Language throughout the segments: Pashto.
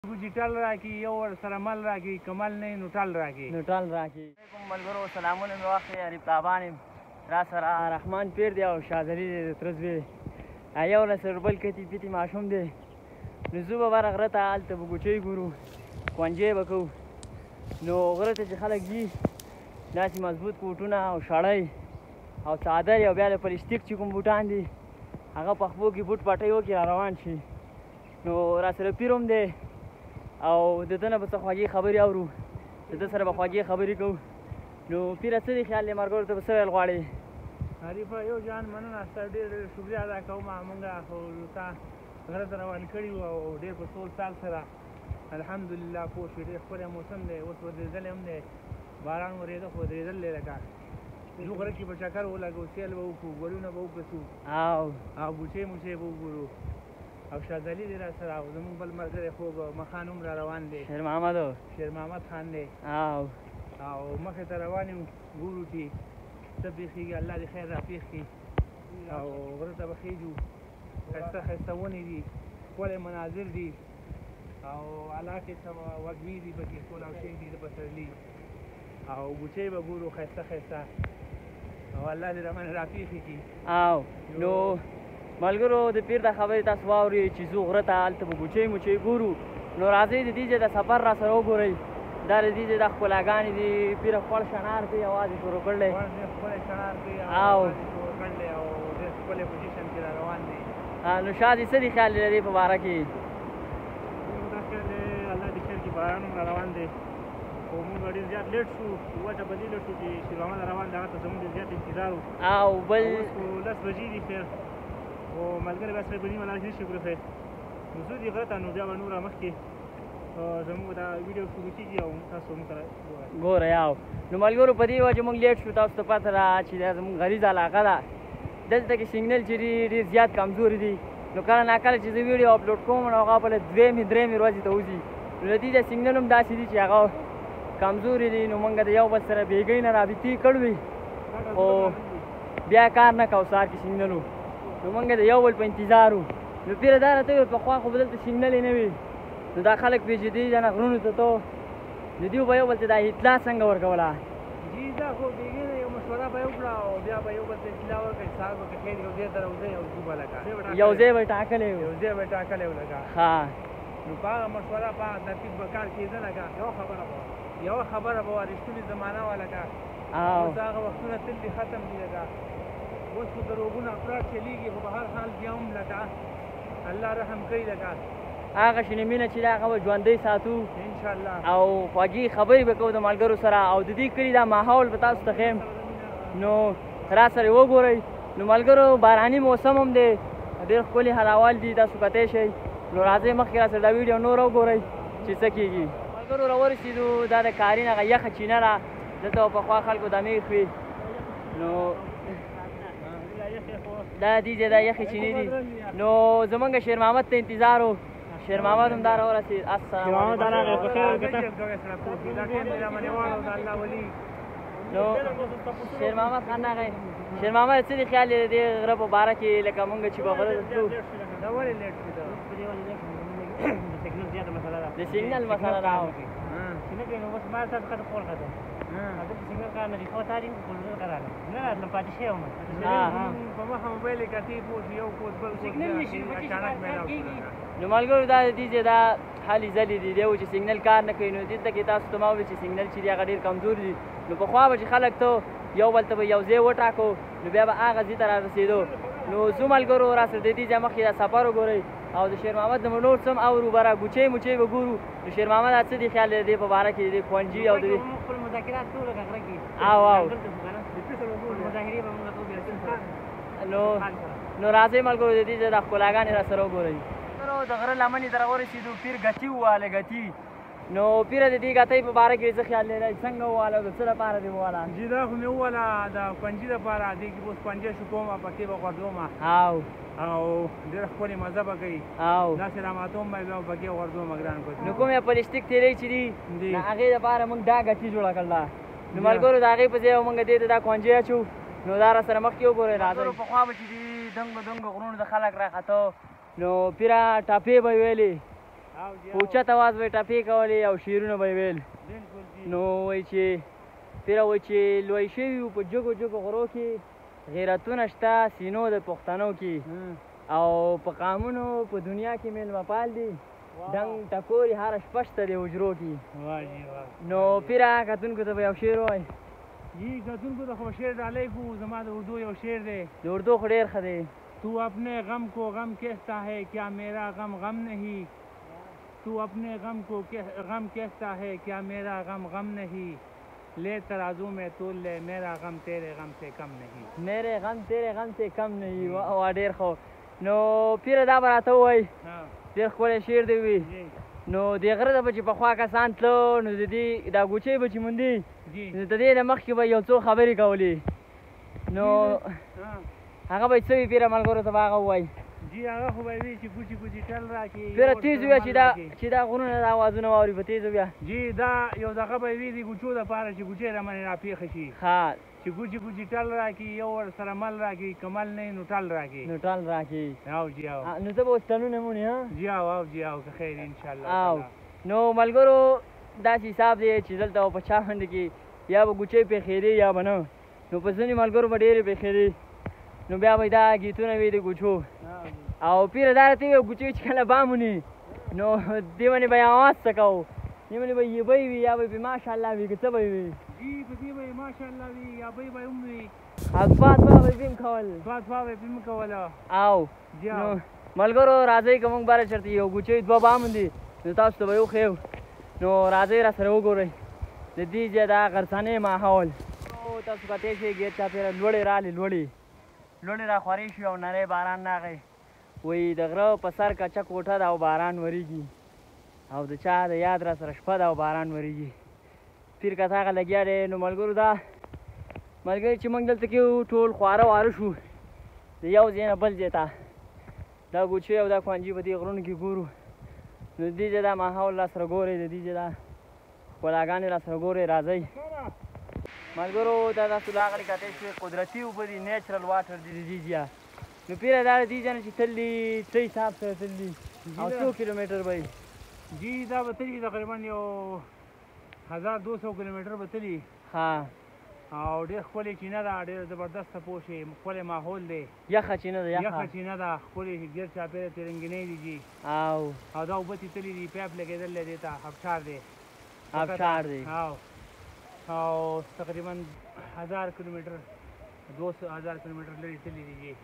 چې ټل راکړي، یو ورسره مل راکړي، که مل نه نو ټل راکړي، نو ټل راکړي. علیکم ملګرو، سلامونه مې واخلئ. عارف تابان یم، را سره رحمان پیر دی او شازلي دی د تره زوی دی. یو له سره بل کتي پیتي ماشوم دی. نو ځو به بره غره ته، هلته به ګوچۍ ګورو، کونجې به کوو. نو غره ته چې خلک ځي، داسې مضبوط کوټونه او شړۍ او څادر او بیا د پلاستیک چې کوم بوټان دي هغه په خپو کې بوټ پټۍ وکړي، را روان شي. نو را سره پیر هم دی او د ده نه به څه خوږې خبرې اورو، د ده سره به خوږې خبرې کوو. نو پیره، څه دې خیال دی، ملګرو ته به څه ویل غواړې؟ عارفه یو جان، مننه، ستا ډېر ډېر شکریه ادا کوم. مونږ خو تا غره ته روان کړي وو او ډېر په سول سال سره الحمدلله پوه شو. ډېر ښکلی موسم دی، اوس ودرېدلی هم دی، باران ورېده خو ودرېدل دی. لکه ځو غره کې به چکر ولګو، سیل به وکړو، ګلونه به وکسو او بوچې موچې به وګورو. او شازلي دی را سره او زموږ بل ملګری خوږ مخان هم را روان دی، شیر محمد، شیر محمد خان دی. او مخې ته روان یو، ګورو چې څه پېښېږي. الله دې خیر را پېښ کړي. او غره ته به خېژو، ښایسته ښایسته ونې دي، ښکلی مناظر دي او علاقې څه وږمې دي پکې کولاو شوي دي د پسرلي، او ګوچۍ به ګورو ښایسته ښایسته، او الله دې رامنه راپېښې کړي. او نو ملګرو، د پیر د خبرې تاسو واورئ چې ځو غره ته، هلته به ګوچۍ موچۍ ګورو. نو راځئ د دې ځای د سفر را سره وګورئ. دا د دې ځای دا ښکلاګانې دي. پیر خپل شڼار کوي، اواز یې شروع کړی، ښکلی شڼار کوي او کړلی او ډېر ښکلی پوزیشن کې را روان دی. نو شاه دې څه دې خیال دی د دې په باره کې؟ دا خیال دی، الله دې خیر کړي. باران هم را روان دی، خو موږ ډېر زیات لیټ شو، وجه په دې لیټ شو چې شیرمحمد روان دی، هغه ته زموږ ډېر زیات انتظار و. او بل اوس خو 10 بجې دي، خیر خو ملګری بیا سره په نیمه لار کې نشي کړی. خیر، نو ځو دې غره ته، نو بیا به نوره مخکې زموږ دا ویډیو شروع کېږي او تاسو موږ سره ګورئ. او نو ملګرو، په دې وجه موږ لیټ شو. تاسو ته پته ده چې دا زموږ غریزه علاقه ده، دلته کې سیګنل چې دي ډېر زیات کمزوري دي. نو کله ناکله چې زه ویډیو اپلوډ کوم، نو هغه په دویمې درېیمې ورځې ته وځي. نو د دې ځای سیګنل هم داسې دي چې هغه کمزوري دي. نو موږ د یو بل سره بېګۍ نه رابطې کړې، خو بیا کار نه کوو سهار کې سیګنل و. نو موږ د یو بل په انتظار وو. نو پیره دا راته وویل، پخوا خو به دلته سیګنلې نه وي، نو دا خلک پې چې دې ځای نه غرونو ته ته، نو دوی به یو بل ته دا اطلاع څنګه ورکوله؟ جي، دا خو بېګۍ نه یو مشوره به یې وکړه او بیا به یو بل ته اطلاع ورکړه چې سهار به که خیر یو ځای ته راوځئ او ځو به، لکه یو ځای به یې ټاکلی و، یو ځای به یې ټاکلی و لکه. ښه، نو په هغه مشوره په هغه ترتیب به کار کېده. لکه یوه خبره به یوه خبره به وه، رښتونې زمانه وه. لکه اوس هغه وختونه تل دي، ختم دي. لکه اوس خو دروغونه افراد چلېږي، خو په هر حال بیا هم لکه الله رحم کوي. لکه هغه شنې مینه چې هغه به ژوندۍ ساتو انشاءالله، او خوږې خبرې به کوو د ملګرو سره، او د دې کلي دا ماحول به تاسو ته ښیم. نو را سره وګورئ. نو ملګرو، باراني موسم هم دی، ډېر ښکلي حلاوال دي، تاسو کتی شئ. نو راځئ مخکې را سره دا ویډیو نور وګورئ چې څه کېږي. ملګرو، راورسېدو. دا د کارین هغه یخه چینه ده، دلته به پخوا خلکو دمې خوې. نو دا دې ځای دا یخې چینې دي. نو زمونږ شیر محمد ته انتظار و، شیر محمد هم دا راورسېد. السلام علیکم. نو شیر محمد خان راغی. شیر محمد، څه دې خیال دی د دې غره په باره کې، لکه مونږ چې به غره ته تلو؟ دا ولې لیټ شو؟ د سیګنل زیاته مسله ده، د سیګنل مسله ده. چې نه کوي نو اوس ما تاسو ته کول خاطر هغه سیګنل کار نه دی، خو تاریم خو نه قرار نه راتلم، پاتې شوی وم. په مخه موبایل یې کتې، پوه شو یو کوت بل کوت سیګنل نشي اچانک میلاو شو. نو ملګرو، دا د دې ځای دا هلې ځلې دي دی چې سیګنل کار نه کوي. نو دلته کې تاسو ته ما وویل چې سیګنل چې دی هغه ډېر کمزور دي. نو پخوا به چې خلک ته یو بل ته به یو ځای وټاکو، نو بیا به هغه ځای ته را رسېدو. نو ځو ملګرو، را سره د دې ځای مخکې دا سفر وګورئ او د شیر محمد نه نور څه هم اورو، بره ګوچۍ موچۍ به ګورو. نو شیر محمد، څه دې خیال دی د دې په باره کې، د دې کونجي او د دې؟ خپل مذاکرات کوو لکه غره کې. او او مظاهرې به موږ کوو. نو راځئ ملګرو، د دې ځای دا ښکلاګانې را سره وګورئ. ملګرو، د غره لمنې ته راورسېدو. پیر ګتي وواله، ګتي. نو پیره، د دې ګتۍ په باره کې څه خیال لرئ؟ څنګه وواله او د څه لپاره دې وواله؟ جي، دا خو مې وواله د کنجي دپاره، دې کې اوس کنجی شو کومه پکې به غورځوم او ډېره ښکلې مزه به کوي، او داسې راماتوم به بیا پکې غورځوم ګران کوچ. نو کومې پلاستیک تیلۍ چې دي، نو هغې دپاره موږ دا ګټي جوړه کړله. نو ملګرو، د هغې په ځای موږ دې ته دا کونجی اچو. نو دا را سره مخکې وګورئ. راځئ. پخوا به چې دي دنګو دنګو غرونو ته خلک راختو، نو پیره ټاپې به ویلې. په اوچت اواز به یې ټپې کولې او شعرونه به یې ویل. نو وایي چې پیره وایي چې لوی شوي یو په جګو جګو غرو کې، غیرتونه شته سینو د پښتنو کې، او په قامونو په دنیا کې میلمه پال دي، ډنګ ټکوري هره شپه شته د حجرو کې. نو پیره کتونکو ته به یو شعر ووایي. جی کتونکو ته خو شعر ډالۍ کوو، زما د اردو یو شعر دی. د اردو خو ډېر ښه دی. تو اپنے غم کو غم کہتا ہے کیا میرا غم غم نہیں، تو اپنے غم کو غم کہتا ہے کیا میرا غم غم نہیں، لے ترازو میں تول لے میرا غم تیرے غم سے کم نہیں. میرے غم تیرے غم سے کم نہیں. واه ډېر ښه. نو پیره دا به راته ووایي، ډېر ښکلی شعر دی وي. نو دې غره ته به چې پخوا کسان تلو، نو د دې دا ګوچۍ به چې موندي، نو د دې نه مخکې به یو څو خبرې کولې، نو هغه به یې څه وي پیره ملګرو ته به هغه ووایي. جی هغه خو به وي چې کوچي کوچي ټل راکړي. پیره تېز ووایه چې دا غرونه دا اوازونه واوري، په تېز ووایه. جی دا یو دغه به وي د ګوچو دپاره چې ګوچۍ رامنې راپېښه شي. ښه. چې کوچي کوچي ټل راکړي، یو ورسره مل راکړي، که مل نه وي نو ټل راکړي. نو ټل راکړي. او جی او. نو ته به اوس ټلونه مونې ها؟ جی او او جی او که خیر انشاءالله. او نو ملګرو داسې حساب دی چې دلته په چا باندې کې یا به ګوچۍ پېښېدې یا به نه، نو په ځینې ملګرو به ډېرې پېښېدې، نو بیا به دا ګیتونه وي د ګوچو. او پیره دا راته وویل ګوچۍ چې کله بام وني نو دې باندې به یې اواز څه کوو، دې باندې به یې بی وي یا به یې ماشاءالله وي که څه به یې وي. جی په دې به یې ماشاءالله وي یا بی به یې هم وي. او تفا تفا به یې هم کول. تفا تفا به یې هم کوله. او نو ملګرو راځئ که موږ بره چېرته یو ګوچۍ دوه بام دي نو تاسو ته به یې وښیو، نو راځئ را سره وګورئ د دې ځای دا غرڅنی ماحول. نو تاسو کتی شئ ګیر چاپېره لوړې رالې، لوړې لوړې را خورې شوې او نری باران راغی. وایي د غره په سر کچه کوټه ده او باران ورېږي، او د چا د یاد را سره شپه ده او باران ورېږي. پیر کس هغه لګیا دی. نو ملګرو دا ملګري چې موږ دلته کې وو ټول خواره واره شو د یو ځای نه بل ځای ته، دا ګوچۍ او دا کوانجي په دې غرونو کې ګورو. نو د دې ځای دا ماحول را سره ګورئ، د دې ځای دا ښکلاګانې را سره ګورئ. راځئ ملګرو دا تاسو راغلي کتی شوې قدرتي اوبه دي، نیچرل واټر دي د دې ځای. نو پیره دا د دې ځای نه چې تللي څه حساب سره تللي او څو کیلومتر به وي؟ جی دا به تللي تقریبا یو 1200 کیلومتر به تللي. ښه. او ډېر ښکلې چینه ده، ډېره زبردسته پوه شې، ښکلی ماحول دی. یخه چینه ده، یخه. یخه چینه ده، ښکلې ګیر چاپېره ترنګینۍ دي جي. او او دا اوبه چې تللي دي، پیپ لګېدلی دی ته، ابشار دی. ابشار دی. او او تقریبا 1000 کیلومتر، 2000 کیلومتر لرې تللي دي جي.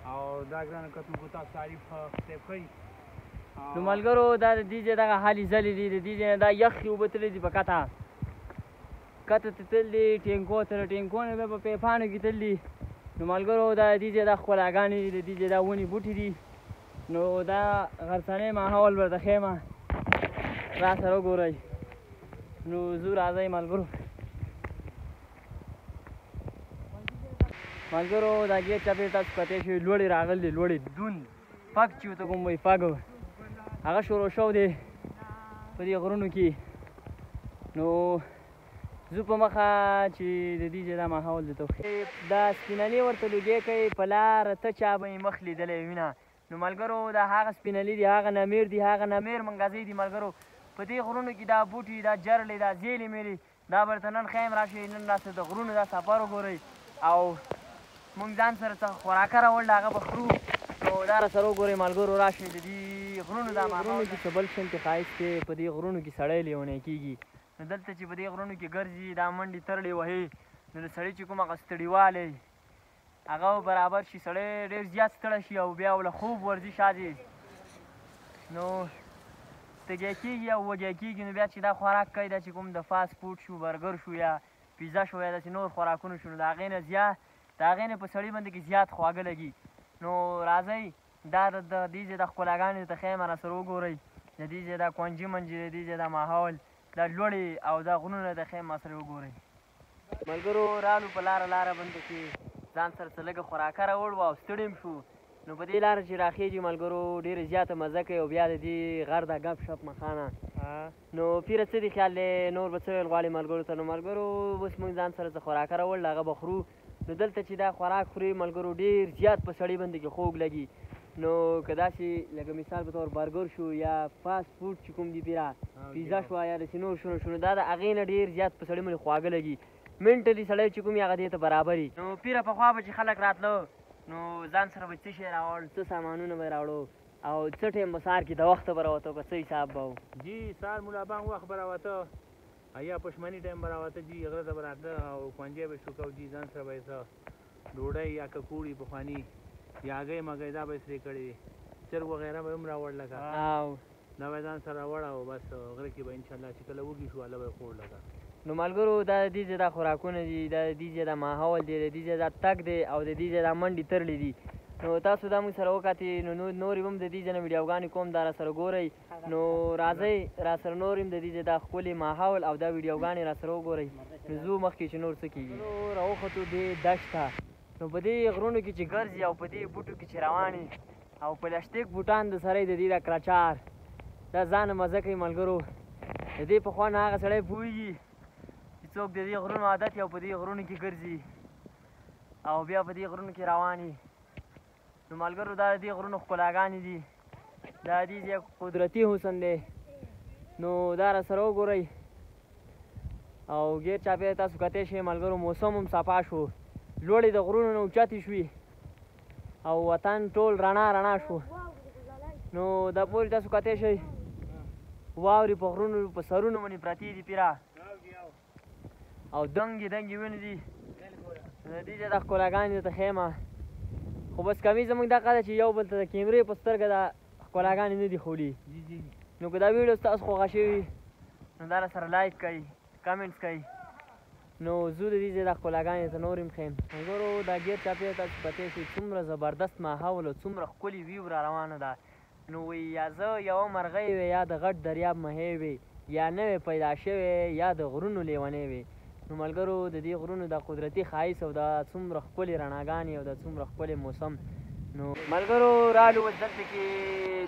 او دا ګرانو کتونکو تاسو تعریف صاحب ښيي. نو ملګرو دا د دې ځای دغه هلې ځلې دي، د دې ځای نه دا یخې اوبه تللې دي په کته کته ته تللي، ټینکو ته، ټینکو نه بیا په پیپانو کې تللي. نو ملګرو دا د دې ځای دا ښکلاګانې دي، د دې ځای دا ونې بوټي دي. نو دا غرڅنی ماحول ورته ښیم، را سره وګورئ. نو ځو راځئ ملګرو. ملګرو دا ګېټ چاپېره تاسو کتی شئ لوړې راغلي دي، لوړې دوند فګ چې ورته کوم وایي فګ هغه شروع شو دی په دې غرونو کې. نو ځو په مخه چې د دې ځای دا ماحول درته وښیم. دا سپینلې ورته لوګی کوي په لاره، ته چا به یې مخ لیدلی وي نه. نو ملګرو دا هغه سپینلې دي، هغه نمیر دي، هغه نمیر منګزۍ دي. ملګرو په دې غرونو کې دا بوټي، دا جرړې، دا زیلې میلې دا به درته نن ښیم. راشئ نن راسره د غرونو دا سفر وګورئ. او موږ ځان سره څه خوراکه راوړله هغه به خورو. نو دا را سره وګورئ ملګرو، راشئ د دې غرونو دا ماحول. غرونو کې څه بل شانتې ښایست دی، په دې غرونو کې سړی لیونی کېږي. نو دلته چې په دې غرونو کې ګرځي، دا منډې ترړې وهي، نو د سړي چې کوم هغه ستړیوالی هغه به برابر شي، سړی ډېر زیات ستړی شي او بیا ورله خوب ورځي شازې. نو تږی کېږي او وږی کېږي. نو بیا چې دا خوراک کوي، دا چې کوم د فاست فوډ شو، برګر شو یا پیزا شو یا داسې نور خوراکونه شو، نو د هغې نه زیات، د هغې نه په سړي باندې کې زیات خواږه لګي. نو راځئ دا د دې ځای دا ښکلاګانې درته ښیم، راسره وګورئ. د دې ځای دا کونجي منجي، د دې ځای دا ماحول، دا لوړې او دا غرونه درته ښیم، ما سره وګورئ. ملګرو رالو په لاره لاره باندې کې ځان سره څه لږه خوراکه راوړو او ستړي هم شو. نو په دې لاره چې راخېږي ملګرو ډېره زیاته مزه کوي او بیا د دې غر دا ګپ شپ مخانه. نو پیره څه دې خیال دی، نور به څه ویل غواړې ملګرو ته؟ نو ملګرو اوس موږ ځان سره څه خوراکه راوړله، هغه به خورو. نو دلته چې دا خوراک خوري ملګرو ډېر زیات په سړي باندې کې خوږ لګي. نو که داسې لکه مثال په طور برګر شو یا فاست فوډ چې کوم دي پیرا پیزا شوه یا داسې نور شونه شو، نو دا د هغې نه ډېر زیات په سړي باندې خواږه لګي. منټلي سړی چې کوم وي هغه دې ته برابر وي. نو پیره پخوا به چې خلک راتلو نو ځان سره به څه شی راوړل، څه سامانونه به یې راوړو او څه ټایم به سهار کې د وخته به راوتو که څه حساب به و؟ جي سهار ملا بانګ وخت به راوته یا پښمني ټایم به راوته جي، غره ته به راتله او ښوونځی به یې شروع کاوه جي. ځان سره به یې څه ډوډۍ یا ککوړي پخواني یا هګۍ مګۍ دا به یې سرې کړې وې، چرګ وغیره به یې هم راوړ لکه دا به یې ځان سره راوړه او بس غره کې به انشاءالله چې کله وږي شو هله به یې خوړ لکه. نو ملګرو دا د دې ځای دا خوراکونه دي، دا د دې ځای دا ماحول دی، د دې ځای دا تګ دی او د دې ځای دا منډې ترلې دي. نو تاسو دا موږ سره وکاتئ، نو نورې هم د دې ځای نه ویډیوګانې کوم، دا را سره ګورئ. نو راځئ را سره نور هم د دې ځای دا ښکلې ماحول او دا ویډیوګانې را سره وګورئ. نو ځو مخکې چې نور څه کېږي. نو راوختو دې دشت ته، نو په دې غرونو کې چې ګرځي او په دې بوټو کې چې روان یې او پلاستیک بوټان د سره د دې دا کراچار دا ځانه مزه کوي ملګرو. د دې پخوا نه هغه سړی پوهېږي چې څوک د دې غرونو عادت یې او په دې غرونو کې ګرځي او بیا په دې غرونو کې روان یې. نو ملګرو دا د دې غرونو ښکلاګانې دي، دا د دې ځای قدرتي حسن دی. نو دا را سره وګورئ او ګیر چاپېره تاسو کتی شئ ملګرو. موسم هم صفا شو، لوړې د غرونو نه اوچتې شوې او وطن ټول رڼا رڼا شو. نو دا پورې تاسو کتی شئ واورې په غرونو په سرونو باندې پرتې دي پیره او دنګې دنګې ونې دي. د دې ځای دا ښکلاګانې درته ښیم، خو بس کمي زموږ دغه ده چې یو بل ته د کیمرې په سترګه دا ښکلاګانې نه دي ښولي. نو که دا ویډیو ستاسو خوښه شوې نو دا راسره لایک کړئ، کمنټس کړئ. نو زه د دې ځای دا ښکلاګانې درته نور هم ښیم. ملګرو دا ګیر چاپېره تاسو کتی شئ څومره زبردست ماحول او څومره ښکلې ویو را روانه ده. نو وایي یا زه یوه مرغۍ وې یا د غټ دریاب مهی وې یا نوې پیدا شوې یا د غرونو لیونی وې. نو ملګرو د دې غرونو دا قدرتي ښایست او دا څومره ښکلې رڼاګانې او دا څومره ښکلی موسم. نو ملګرو رالو اوس دلته کې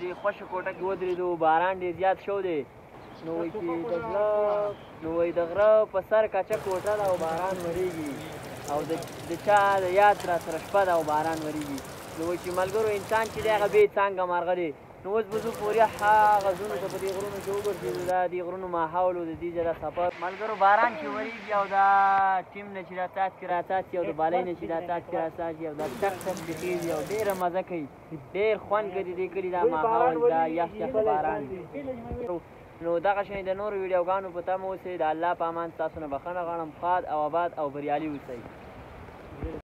د خوشې کوټه کې ودرېدو، باران ډېر زیات شو دی. نو وایي چې د زړه نو وایي د غره په سر کچه کوټه ده او باران ورېږي او د چا د یاد را سره شپه ده او باران ورېږي. نو وایي چې ملګرو انسان چې دی هغه بې څانګه مارغه دی. نو اوس به ځو پورې هغه ځونو ته په دې غرونو کې وګرځېدو، دا دې غرونو ماحول او د دې ځای دا سفر. ملګرو باران چې ورېږي او دا ټیم نه چې دا څاڅکي را څاڅي او د بالۍ نه چې دا څاڅکي را څاڅي او دا ټک ټک چې خېژي او ډېره مزه کوي، ډېر خوند کوي د دې کلي دا ماحول، دا یخ یخ باران. نو دغه شان د نورو ویډیوګانو په تمه اوسئ. د الله په امان ستاسو نه بخښنه غواړم. ښاد او آباد او بریالي اوسئ.